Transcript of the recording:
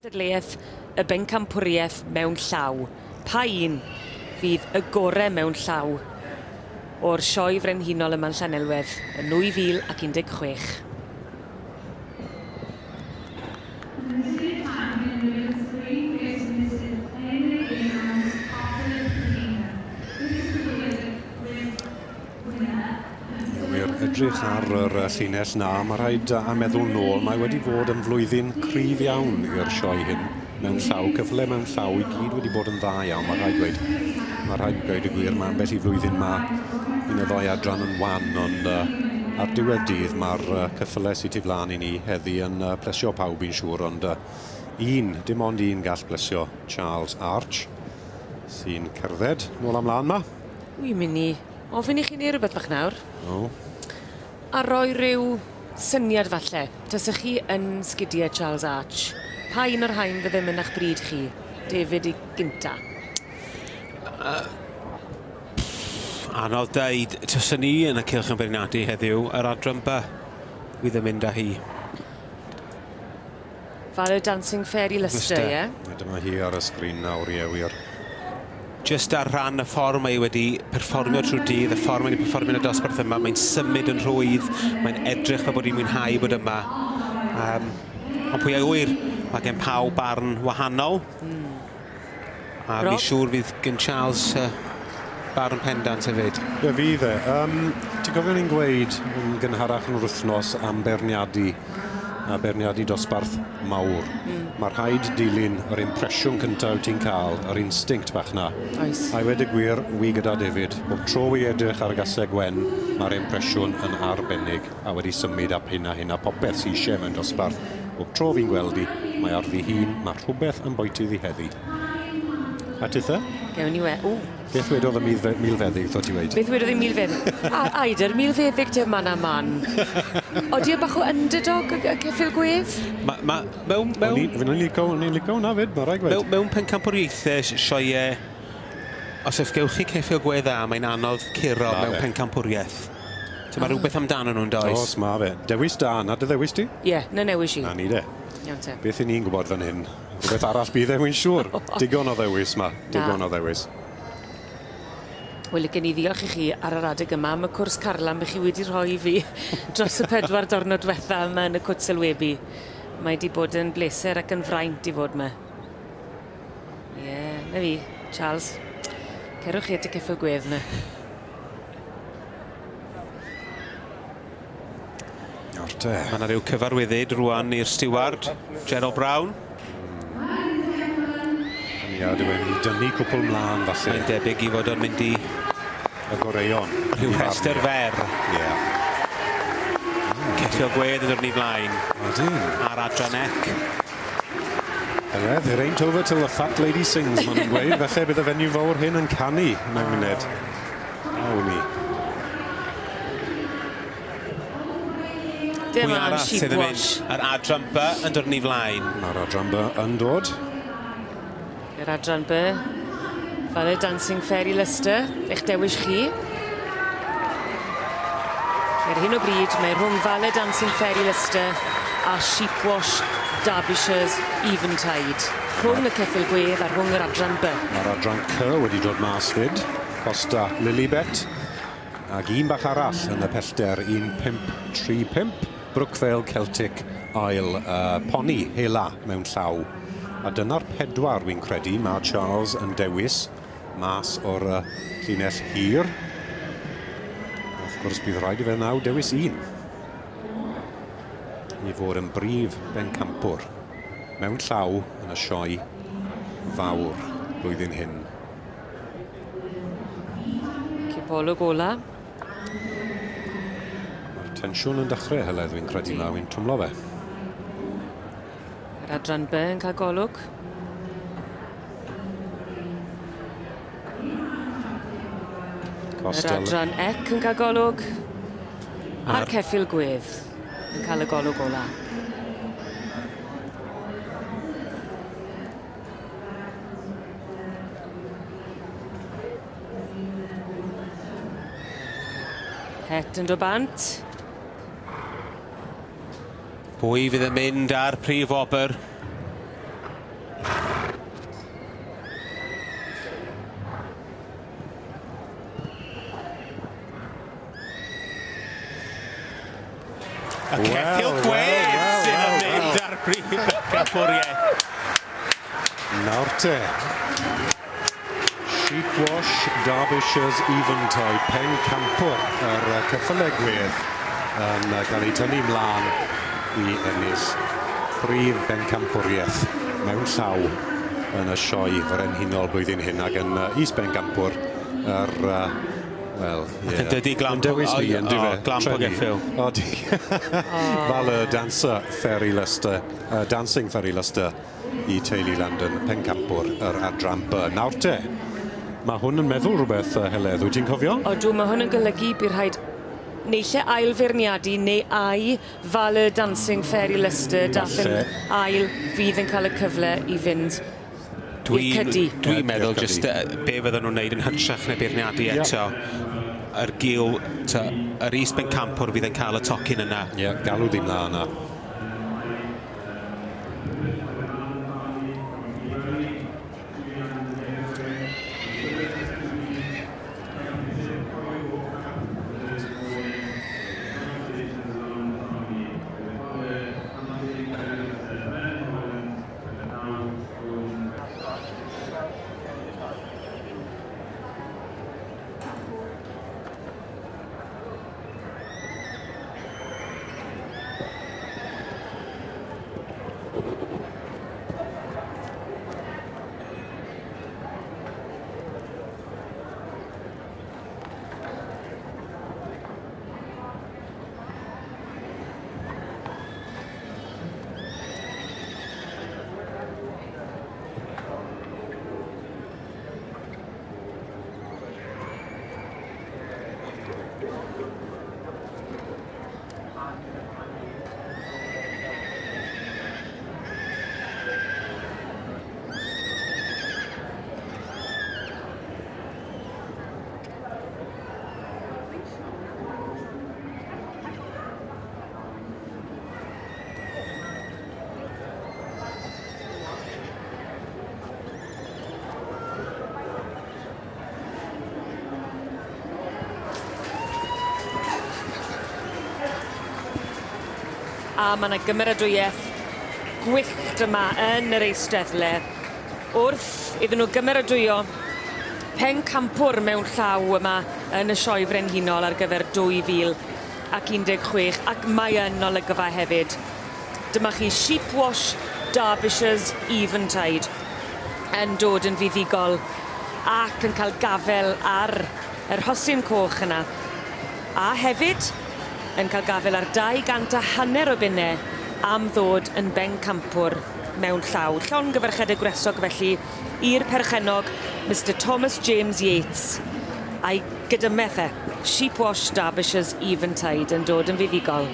Cystadleuaeth y Bencampwriaeth mewn llaw. Pa un fydd y gore mewn llaw o'r Sioe Frenhinol yma'n Llanelwedd yn 2016? Wir, edrych ar yr llinell na, mae rhaid a meddwl nôl, mae wedi bod yn flwyddyn cryf iawn i'r sioe hyn mewn llaw, cyfle mewn llaw i gyd wedi bod yn dda iawn, mae rhaid dweud. Mae rhaid dweud y gwir, mae ambell i flwyddyn mae un o ddoi adran yn wan, ond uh, ar diwedd dydd mae'r uh, cyffyle sydd tu flaen i ni heddi yn uh, plesio pawb i'n siŵr, ond uh, un, dim ond un gall blesio Charles Arch, sy'n cerdded nôl am lan ma. Wi'n mynd i ofyn i chi neud rhywbeth bach nawr. O. A roi rhyw syniad falle. Tasech chi yn sgidie Charles Arch, pa un o'r rhain fydde yn a'ch bryd chi? David i gynta. Anodd deud, taswn ni yn y cylch yn beirniadu heddiw, yr adran B fydd yn mynd â hi. Fel y Dancing Fairy Luster, ie? Yeah? Dyma hi ar y sgrin nawr, ie, wir. Just ar ran y ffordd mae wedi perfformio trwy'r dydd, y ffordd mae wedi perfformio yn y dosbarth yma, mae'n symud yn rhwydd, mae'n edrych fel bod hi'n mwynhau bod yma. Ond pwy a ŵyr, mae gen pawb barn wahanol. A fi siŵr fydd gen Charles barn pendant hefyd. Ie, fydd e. Ti'n cofio ni'n gweud yn gynharach yn yr wythnos am beirniadu, a beirniadu dosbarth mawr. Mae rhaid dilyn yr impresiwn cyntaf wyt ti'n cael, yr instinct bach na. Oes. A i weud y gwir, wi gyda David. Bob tro wi edrych ar y gaseg wen, mae'r impresiwn yn arbennig a wedi symud a hyn a hyn a popeth sy'n eisiau mewn dosbarth. Bob tro fi'n gweld i, mae ar ddi hun, mae rhywbeth yn boeti ddi heddi. A tithe? Gewn ni we... O! Beth wedodd y milfeddyg, ddod ti weud? Beth wedodd y milfeddyg? A, aider, milfeddyg te man a man. Odi e bach o underdog y ceffyl gwedd? Ma, ma, mewn, mewn... Fi'n licio, o'n i'n licio hwnna fyd, mae rhaid gweud. Mewn, mewn pencampwriaethau, sioeau, os oes gewch chi ceffyl gwedd dda, mae'n anodd curo mewn pencampwriaeth. So mae rhywbeth amdano nhw'n does? Oes, mae fe. Dewis da, na dy ddewis ti? Ie, yeah, na newis i. Na ni de. Iawn te. Beth i ni'n gwybod fan hyn? Rhywbeth arall bydd e, wy'n siŵr. Digon o ddewis ma. Digon o ddewis. Wel, licen i ddiolch i chi ar yr adeg yma am y cwrs carlam 'ych chi wedi rhoi i fi dros y pedwar diwrnod dwetha yma yn y cwt sylwebu. Mae 'di bod yn bleser ac yn fraint i fod 'ma. Ie, yeah, 'na fi, Charles. Cerwch chi at y ceffyl gwedd 'na. Nawr te. Mae yna rhyw cyfarwyddyd rwan i'r stiward, Gerald Brown. Ia, dwi wedi dynnu cwpl mlaen falle. Mae'n debyg i fod o'n mynd i... Y goreuon. Rhyw rhestr fer. Ie. Ceffyl gwedd yn dod yn ei flaen. Odyn. Ar adran ec. Heledd, it ain't over till the fat lady sings, maen nhw'n gweud. Felly bydd y fenyw fawr hyn yn canu mewn munud. Awn ni. Dim Pwy ond arall sydd yn mynd? sheepwash. Yr adran B yn dod yn ei flaen. Mae'r adran B yn dod. Yr adran B. Fel y Dancing Fairy Luster, eich dewis chi. Ar hyn o bryd, mae rhwng Vale Dancing Fairy Luster a Sheepwash Derbyshire's Eventide. Rhwng y ceffyl gwedd a rhwng yr adran B. Mae'r adran C wedi dod mas fyd. Costa Lilibet. Ac un bach arall yn y pellter, 1535, Brookvale Celtic Isle, Pony Hela mewn llaw. A dyna'r pedwar wy'n credu mae Charles yn dewis mas o'r llinell hir. Wrth gwrs bydd rhaid i fe nawr dewis un i fod yn brif bencampwr mewn llaw yn y sioe fawr blwyddyn hyn. Cipolwg ola. Mae'r tensiwn yn dechrau, Heledd, fi'n credu ma, wy'n twmlo fe. Yr adran B yn cael golwg. Yr adran ec yn cael golwg. A'r ceffyl gwedd yn cael y golwg ola. Het yn dod bant. Pwy fydd yn mynd ar prif wobr? Y ceffyl gwedd sydd yn mynd ar brif bencampwriaeth. Nawr te. Sheepwash Derbyshire's Eventide, pencampwr yr ceffylau gwedd yn cael ei tynnu mlaen i ennill prif bencampwriaeth mewn llaw yn y sioe frenhinol blwyddyn hyn ac yn is-bencampwr yr Wel, ie. Ac yn dydi glamp... Yn dewis ni, yn dyfe? Glamp o geffyl. Odi. Fel y dancer Fairy Luster, Dancing Fairy Luster i teulu Landon, pencampwr yr adran B. Nawr te, mae hwn yn meddwl rhywbeth, Heledd, wyt ti'n cofio? Odw, mae hwn yn golygu bydd rhaid naill ai ailfeirniadu neu ai fel y Dancing Fairy Luster dath yn ail fydd yn cael y cyfle i fynd i'r cydi. Dwi'n meddwl jyst be fydden nhw'n neud yn hytrach na beirniadu eto. Yr gil, yr is-bencampwr fydd yn cael y tocyn yna. Ie, yeah, galw ddim na yna. A ma' 'na gymeradwyaeth gwyllt yma yn yr eisteddle wrth iddyn nhw gymeradwyo pencampwr mewn llaw yma yn y Sioe Frenhinol ar gyfer 2016 ac mae yn olygfa hefyd. Dyma chi Sheepwash Derbyshire's Eventide yn dod yn fuddugol ac yn cael gafel ar yr rhosyn coch yna. A hefyd yn cael gafel ar 200 a hanner o bunne am ddod yn bencampwr mewn llaw. Llongyfarchiadau gwresog felly i'r perchennog Mister Thomas James Yates a'i gydymeth e, Sheepwash Derbyshire's Eventide yn dod yn fuddugol.